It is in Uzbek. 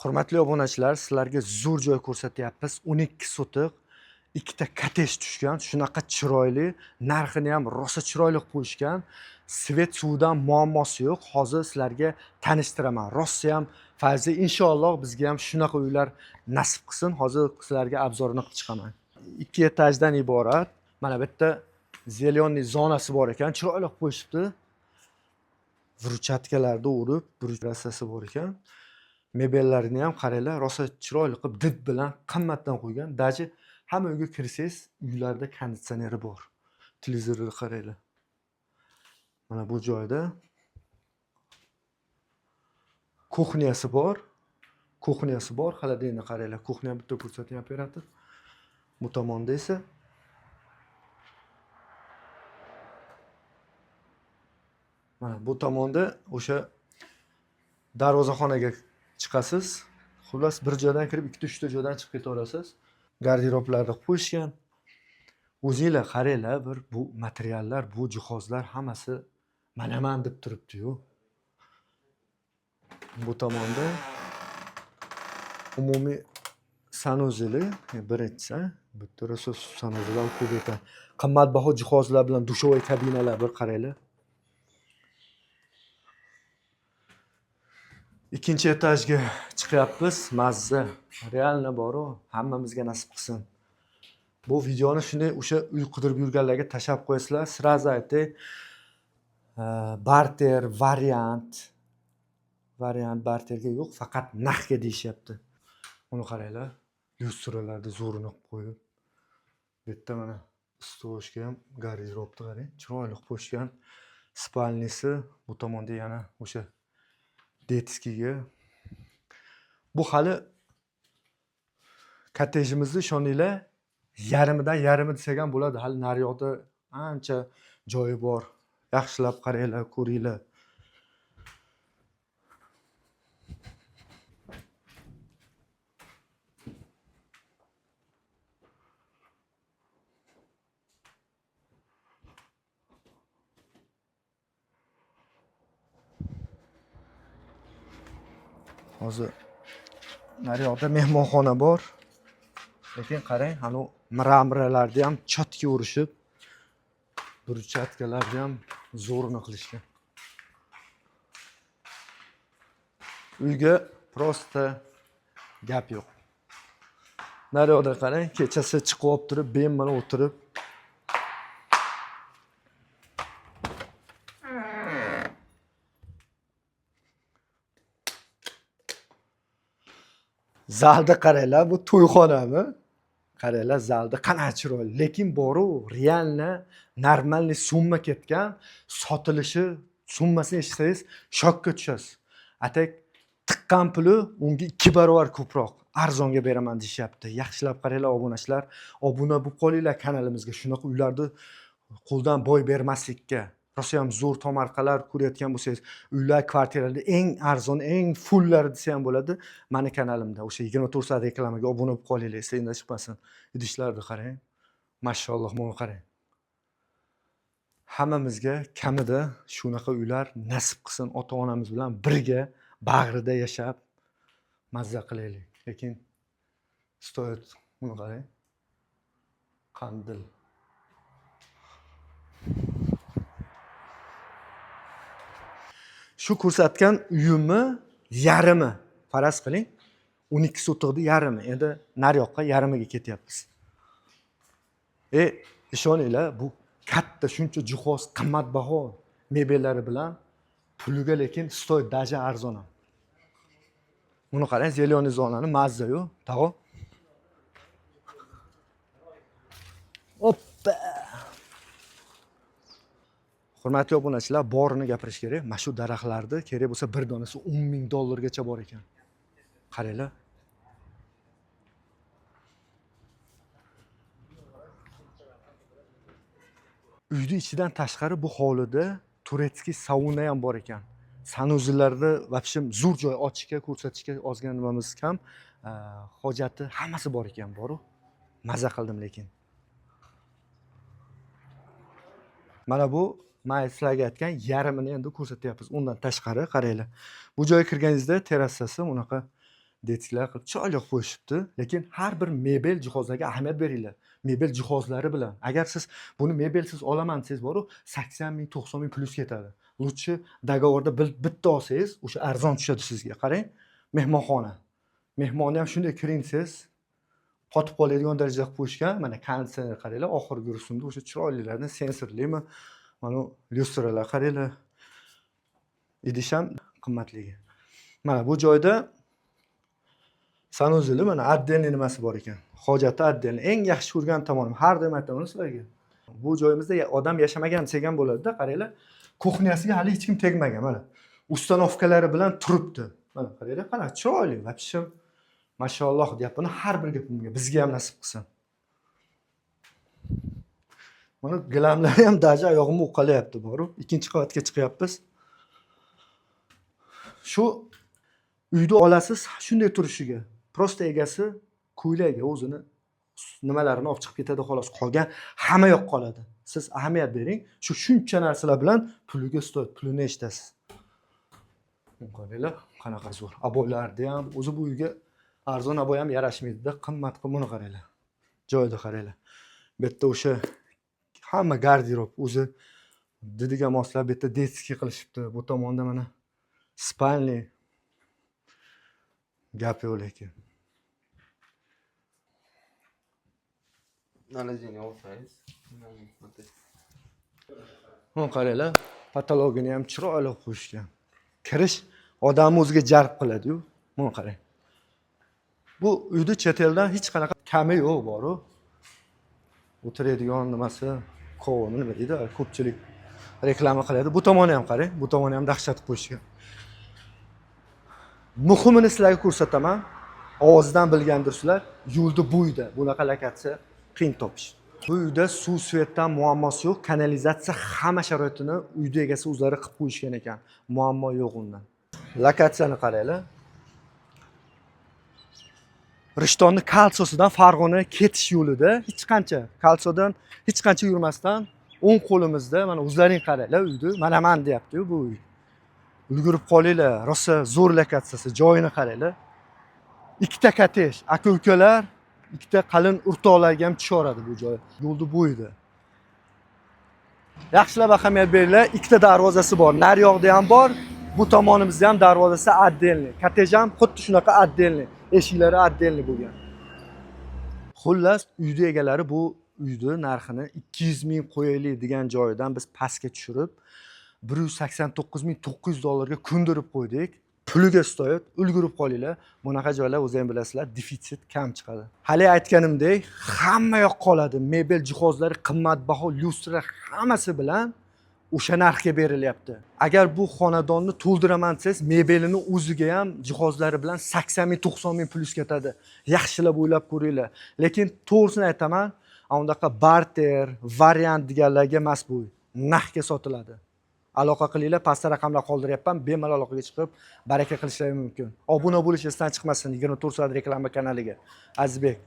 Hurmatli obunachilar, sizlarga zo'r joy ko'rsatyapmiz. 12 sotix, ikkita kottej tushgan, shunaqa chiroyli, narxini ham rosa chiroyli qilib qo'yishgan. Svet suvdan muammosi yo'q. Hozir sizlarga tanishtiraman. Rosa ham fayzli, inshaalloh bizga ham shunaqa uylar nasib qilsin. Hozir sizlarga obzorini qilib chiqaman. 2 etajdan iborat. Mana bu yerda зеленый zonasi bor ekan, chiroyli qilib qo'yishibdi. Вручатkalarda urib, rassasi bor ekan. Mebellarini ham qaranglar, rosa chiroyli qilib did bilan qimmatdan qo'ygan. Даже hamma uyga kirsangiz, uylarda konditsioneri bor. Televizorni qaranglar. Mana bu joyda kuxnyasi bor. Kuxnyasi bor, холодильник qaranglar. Kuxnya bitta ko'rsatgan operator. Bu tomonda esa mana bu tomonda o'sha darvozaxonaga chiqasiz. Xullas, bir joydan kirib, ikkita, uchta joydan chiqib ketaverasiz. Garderoblarni qo'yishgan. O'zinglar qaranglar, bir bu materiallar, bu jihozlar hammasi manaman deb turibdi-yu. Bu tomonda umumiy sanuzeli, birinchisi, bitta rosa sanuzellar ko'p ekan. Qimmatbaho jihozlar bilan dushovoy kabinalar bir qaranglar. Ikkinchi etajga chiqyapmiz. Mazza. Realno bor-u, hammamizga nasib qilsin. Bu videoni shunday o'sha uy qidirib yurganlarga tashlab qo'yasizlar. Sразу aytay, barter variant, variant barterga yo'q, faqat narxga deyishyapti. Uni qaranglar, lyustralarni zo'rini qilib qo'yib. Bu yerda mana isituvishga ham garderobni qarang, chiroyli qilib qo'yishgan. Spalnisi bu tomonda yana o'sha detskiyga. Bu hali kottejimizni ishoninglar, yarmidan yarmi desak ham bo'ladi. Hali naryoqda ancha joyi bor. Yaxshilab qaranglar, ko'ringlar. Hozir naryoqda mehmonxona bor. Lekin qarang, anu mramorlarni ham chotga urishib, burchatkalarni ham zo'rini qilishgan. Uyga prosta gap yo'q. Naryoqda qarang, kechasi chiqib olib turib, bemalol o'tirib zalda qaranglar, bu to'yxonami? Qaranglar, zalda qanaqa chiroyli. Lekin boru realni normalniy summa ketgan, sotilishi summasini eshitsangiz shokka tushasiz. Atak tiqqan puli unga 2 barobar ko'proq arzonga beraman deyishyapti. Yaxshilab qaranglar obunachilar, obuna bo'lib qolinglar kanalimizga. Shunaqa uylarni qo'ldan boy bermaslikka. Rosa ham zo'r tomorqalar ko'rayotgan bo'lsangiz, uylar, kvartiralar eng arzon, eng fullari desa ham bo'ladi mani kanalimda. O'sha 24 soat reklamaga obuna bo'lib qolinglar, esingizdan chiqmasin. Idishlarni qarang. Mashalloh, buni qarang. Hammamizga kamida shunaqa uylar nasib qilsin, ota-onamiz bilan birga bag'rida yashab mazza qilaylik. Lekin stoyit, buni qarang. Qandil. Shu ko'rsatgan uyimni yarmi, faraz qiling, 12 sotixni yarmi. Endi naryoqqa yarmiga ketyapmiz. Ishoninglar, bu katta shuncha jihoz, qimmatbaho mebellari bilan puliga lekin stoyit даже arzon ham. Buni qarang, зеленый zonani mazza-yu, tag'o. Oppa! Hurmatli obunachilar, borini gapirish kerak. Mana shu daraxtlarni kerak bo'lsa bir donasi o'n ming dollargacha bor ekan. Qaranglar. Uyni ichidan tashqari bu hovlida turetskiy sauna ham bor ekan. Sanuzellarda вообще zo'r joy, ochishga, ko'rsatishga ozgina nimamiz kam. Hojati hammasi bor ekan, boru. Maza qildim lekin. Mana bu men sizlarga aytgan yarmini endi ko'rsatyapmiz. Undan tashqari qaranglar. Bu joyga kirganingizda terrasasi unaqa Детский lar qilib chiroyli qilib qo'yishibdi. Lekin har bir mebel jihozlarga ahamiyat beringlar. Mebel jihozlari bilan. Agar siz buni mebelsiz olaman desangiz boru, 80 ming, 90 ming plyus ketadi. Лучше договор da bitta olsangiz, o'sha arzon tushadi sizga. Qarang, mehmonxona. Mehmonni ham shunday kiring desangiz, qotib qoladigan darajada qilib qo'yishgan. Mana konditsioner qaranglar, oxirgi rusumda o'sha chiroylilardan sensorlimi? Mana bu lyustralar qaranglar. Idish ham qimmatligi. Mana bu joyda санузел i, mana отдельный nimasi bor ekan. Hojati отдельный. Eng yaxshi ko'rgan tomonim, har doim aytaman sizlarga. Bu joyimizda odam yashamagan desak ham bo'ladi-da, qaranglar. Кухня siga hali hech kim tegmagan mana. Установка lari bilan turibdi. Mana qaranglar, qanaqa chiroyli, вообще mashalloh deyapman har bir gapimga. Bizga ham nasib qilsin. Mana gilamlari ham даже oyog'imni uqalayapti boru. Ikkinchi qavatga chiqyapmiz. Shu uyni olasiz shunday turishiga. Просто egasi ko'ylagi o'zini nimalarini olib chiqib ketadi xolos. Qolgan hamma yoq qoladi. Siz ahamiyat bering. Shu shuncha narsalar bilan puliga стоит, pulini eshitasiz. Qaranglar, qanaqa zo'r. Обой larni ham o'zi bu uyga arzon обой ham yarashmaydi-da, qimmat qilib buni qaranglar. Joyida qaranglar. Bu yerda o'sha hamma garderob o'zi didiga moslab bu yerda детский qilishibdi. Bu tomonda mana спальный. Gap yo'q lekin. Налезение olsangiz. Mana qaranglar, потолок ini ham chiroyli qilib qo'yishgan. Kirish odamni o'ziga jalb qiladi-yu. Mana qarang. Bu uyda chet eldan hech qanaqa kami yo'q boru. O'tiradigan nimasi, kovimi nima deydi, ko'pchilik reklama qiladi. Bu tomoni ham qarang, bu tomoni ham dahshat qilib qo'yishgan. Muhimini sizlarga ko'rsataman. Ovozdan bilgandirsizlar, yo'lda bo'yida bunaqa lokatsiya qiyin topish. Bu uyda suv, свет dan muammosi yo'q, kanalizatsiya hamma sharoitini uyda egasi o'zlari qilib qo'yishgan ekan. Muammo yo'q undan. Lokatsiyani qaranglar. Rishtonni кольцо sidan Farg'ona ketish yo'lida hech qancha кольцо dan hech qancha yurmasdan o'ng qo'limizda, mana o'zlaring qaranglar uyni. Mana man deyapti-yu bu uy. Ulgurib qolinglar, rosa zo'r lokatsiyasi, joyini qaranglar. Ikkita kottej, aka ukalar, ikkita qalin o'rtoqlarga ham tushaveradi bu joy. Yo'lni bo'yida. Yaxshilab ahamiyat beringlar, ikkita darvozasi bor. Naryoqda ham bor, bu tomonimizda ham darvozasi отдельный. Kottej ham xuddi shunaqa отдельный. Eshiklari отдельный bo'lgan. Xullas, uyni egalari bu uyni narxini 200 ming qo'yaylik degan joyidan biz pastga tushirib 189 900 dollarga ko'ndirib qo'ydik. Puliga стоит, ulgurib qolinglar. Bunaqa joylar o'zi ham bilasizlar, defitsit kam chiqadi. Hali aytganimdek, hamma yoq qoladi. Mebel jihozlari qimmatbaho, lyustra hammasi bilan o'sha narxga berilyapti. Agar bu xonadonni to'ldiraman desangiz, mebelini o'ziga ham jihozlari bilan 80 ming, 90 ming plyus ketadi. Yaxshilab o'ylab ko'ringlar. Lekin to'g'risini aytaman, unaqa barter, variant deganlarga emas bu uy. Naqdga sotiladi. Aloqa qilinglar, pastda raqamlar qoldiryapman, bemalol aloqaga chiqib baraka qilishlari mumkin. Obuna bo'lish esdan chiqmasin 24 soat reklama kanaliga. Azizbek.